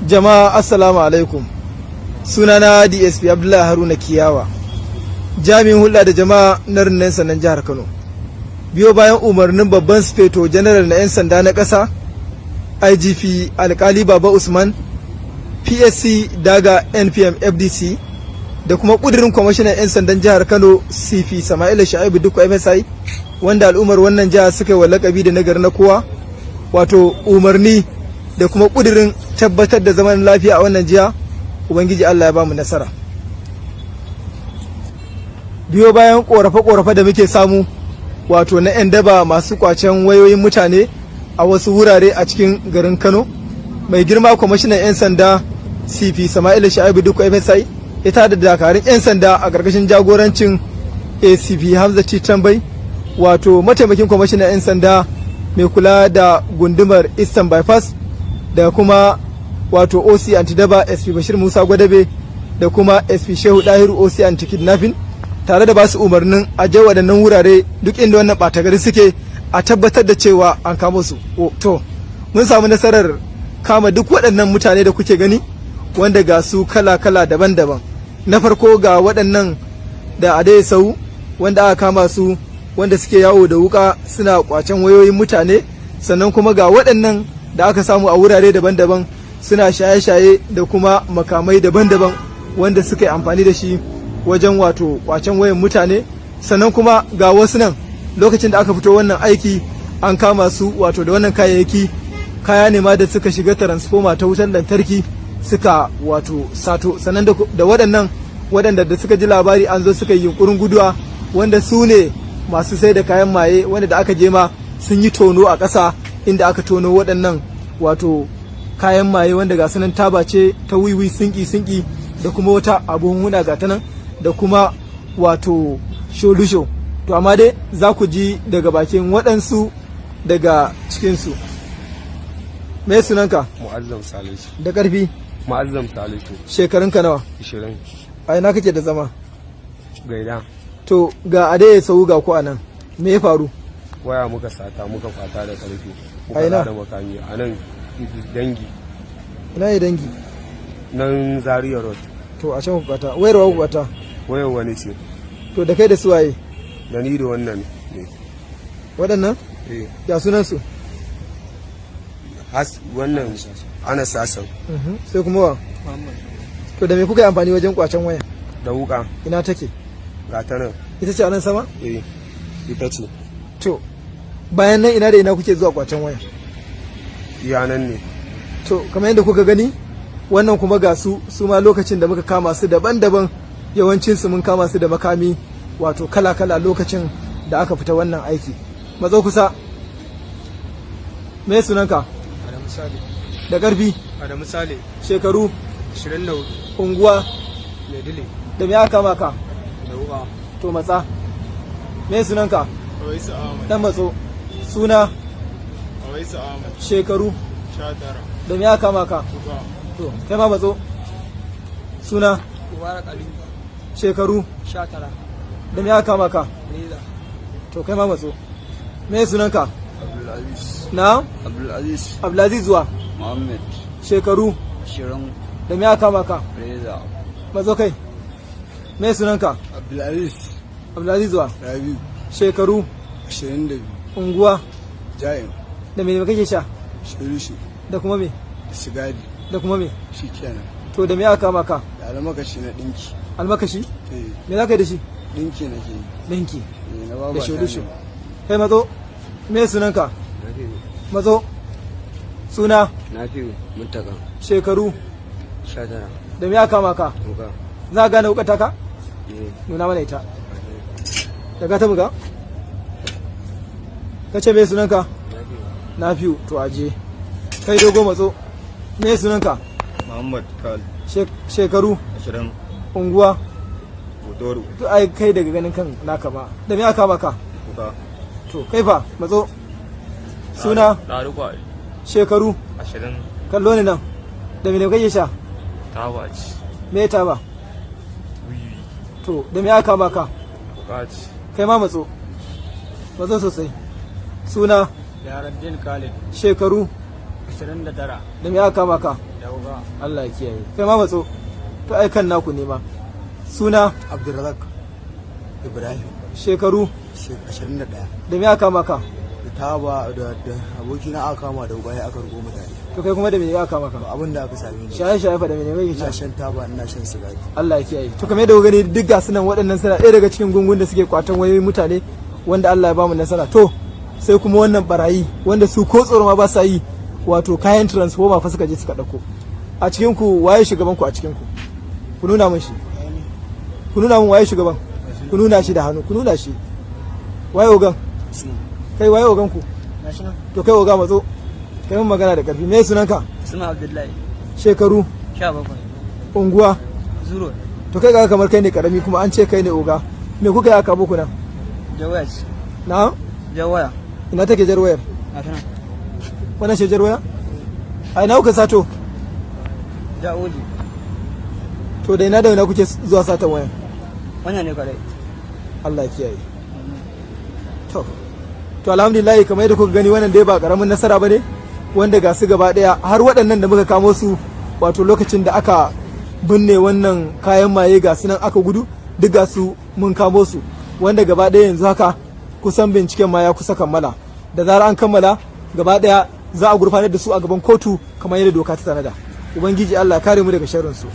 Jama'a, assalamu alaikum. Sunana DSP Abdullahi Haruna Kiyawa, jami'in hulɗa da jama'a na rundunar sandan jihar Kano. Biyo bayan umarnin babban sufeto general na 'yan sanda na ƙasa, IGP Alkali Baba Usman, PSC daga NPM FDC, da kuma ƙudurin kwamishinan 'yan sandan jihar Kano, CP Sama'ila Sha'ibu Dikko MSI, wanda al'ummar wannan jiha suka yi wa lakabi da nagari na kowa, wato umarni da kuma ƙudurin tabbatar da zaman lafiya a wannan jiha, Ubangiji Allah ya ba mu nasara. Biyo bayan ƙorafe-ƙorafe da muke samu, wato na 'yan daba masu kwacen wayoyin mutane a wasu wurare a cikin garin Kano, mai girma kwamishinan 'yan sanda, CP Sama'ila Sha'ibu Dikko MSI, ya tada dakarun 'yan sanda a ƙarƙashin jagorancin ACP Hamza Tambai, wato mataimakin kwamishinan 'yan sanda mai kula da gundumar Eastern Bypass, da kuma wato OC Antidaba, SP Bashir Musa Gwadabe, da kuma SP Shehu Dahiru, OC Anti Kidnapping, tare da ba su umarnin a je waɗannan wurare, duk inda wannan ɓata gari suke, a tabbatar da cewa an kamo su. To, mun samu nasarar kama duk waɗannan mutane da kuke gani, wanda ga su kala-kala, daban-daban. Na farko, ga waɗannan da adai sau wanda aka kama su, wanda suke yawo da wuka suna kwacen wayoyin mutane. Sannan kuma ga waɗannan da aka samu a wurare daban-daban suna shaye-shaye da kuma makamai daban-daban wanda suka yi amfani da shi wajen wato kwacen wayan mutane. Sannan kuma ga wasu nan, lokacin da aka fito wannan aiki an kama su wato da wannan kayayyaki, kaya ne ma da suka shiga transformer ta wutar lantarki suka wato sato. Sannan da waɗannan waɗanda da suka ji labari an zo suka yi yunkurin guduwa, wanda su ne masu sai da kayan maye, wanda da aka je ma sun yi tono a ƙasa inda aka tono waɗannan wato kayan maye, wanda ga sunan taba ce ta wiwi sinki sinki, da kuma wata abubuwa ga ta nan, da kuma wato sholusho. To, amma dai za ku ji daga bakin waɗansu daga cikinsu. Me sunanka? Mu'azzam Salisu. Da ƙarfi. Mu'azzam Salisu. Shekarunka nawa? 20. A ina kake da zama? Gaida. To, ga adai sau ga ku anan, me ya faru? Waya muka sata, muka kwata da karfi. A Muka ina? da makami a nan Dangi. Ina ne Dangi? Nan Zaria Road. To, a can ku kwata wayar wa ku kwata? Wayar wani ce. To, da kai da su waye? Da ni da wannan ne. Waɗannan? Eh. Ya sunansu? Has wannan ana sasan. Sai kuma wa? To, da me kuka yi amfani wajen kwacen waya? Da wuka. Ina take? Ga ta nan. Ita ce a nan sama? Eh, ita ce. To, bayan nan ina da ina kuke zuwa kwacen waya? Iya nan ne. To, kamar yadda kuka gani, wannan kuma ga su, su ma lokacin da muka kama su daban-daban, yawancin su mun kama su da makami wato kala-kala lokacin da aka fita wannan aiki. Matso kusa. Me sunanka? Adamu Sale. Da ƙarfi. Adamu Sale. Shekaru? 24. Unguwa? Maidile. Da me aka kama ka? Da wuka. To, matsa. Me sunanka? Awaisu Ahmad. Dan matso. Suna? Awaisu Ahmad. Shekaru? 19. Da me aka kama ka? Wuka. To, kai ma matso. Suna? Mubarak Aliyu. Shekaru? 19. Da me aka kama ka? Reza. To, kai ma matso. Me sunanka? Abdulaziz. Na? Abdulaziz. Abdulaziz zuwa? Muhammad. Shekaru? 20. Da me aka kama ka? Reza. Matso kai. Me sunanka? Abdulaziz. Abdulaziz zuwa? Rabiu. Shekaru? 22. Unguwa? Jayin. Da me kake sha? Shirishu. Da kuma me? Sigari. Da kuma me? Shi kenan. To, da me aka kama ka? Da almakashi na dinki. Almakashi? Eh. Me za ka yi da shi? Dinki nake yi. Dinki? Eh, na baba. Da sholusho. Kai matso. Me sunanka? Matso. Suna? Nafi'u Muntaka. Shekaru? 19. Da me aka kama ka? Wuka. Za ka gane wukata ka? Eh. Nuna mana ita daga ta buga. Ka ce me sunanka? Nafi'u. To, aje kai dogo, matso. Me sunanka? Muhammad Kal. Shekaru? 20. Unguwa? Hotoro. To, ai kai daga ganin kan naka ba. Da me aka kama ka? Wuka. To, kai fa, matso. Suna? Ɗaruwa. Shekaru? 20. Kallo ne nan. Da me ne kake sha? Taba ce. Me taba? Wiwi. To, da me aka kama ka? Wuka ce. Kai ma matso, matso sosai. Suna? Yaraddin Khalid. Shekaru? 29. Da me aka kama ka? Da wuka. Allah ya kiyaye. Kai ma matso. To ai kan naku ne ma. Suna? Abdulrazak Ibrahim. Shekaru? 21. Da me aka kama ka? Da taba da abokina aka kama da wuka aka rugo mutane. To kai kuma da me aka kama ka? Ba abin da aka same ni. Shaye shaye fa, da me ne mai Ina shan taba, ina shan sigari. Allah ya kiyaye. To kamar yadda kuka gani, duk ga sunan waɗannan suna ɗaya daga cikin gungun da suke kwatan wayoyin mutane wanda Allah ya bamu nasara. To sai kuma wannan barayi wanda su ko tsoro ma ba sa yi, wato kayan transformer fa suka je suka ɗauko. A cikin ku waye shugaban ku? A cikin ku, ku nuna mun shi, ku nuna mun waye shugaban, ku nuna shi da hannu, ku nuna shi. Waye ogan? Kai, waye ogan ku? To kai oga, matso kai mun magana da karfi. Me sunanka? Suna Abdullahi. Shekaru? 17. Unguwa? Zuro. To kai ga kamar kai ne karami kuma an ce kai ne oga. Me kuka yi aka muku nan? Jawaya ce. Na? Jawaya. Ina take jar wayar? A tana. Wannan ce jar waya? A ina kuka sato? Ja'oji. To da ina da ina kuke zuwa satan wayan? Wannan ne kadai. Allah ya kiyaye. To alhamdulillah, kamar yadda kuka gani, wannan dai ba karamin nasara bane, wanda ga su gaba daya har waɗannan da muka kamo su, wato lokacin da aka binne wannan kayan maye, ga su nan aka gudu, duk ga su mun kamo su, wanda gaba daya yanzu haka kusan binciken ma ya kusa kammala. Da zarar an kammala gaba daya, za a gurfanar da su a gaban kotu kamar yadda doka ta tanada. Ubangiji Allah kare mu daga sharrin su.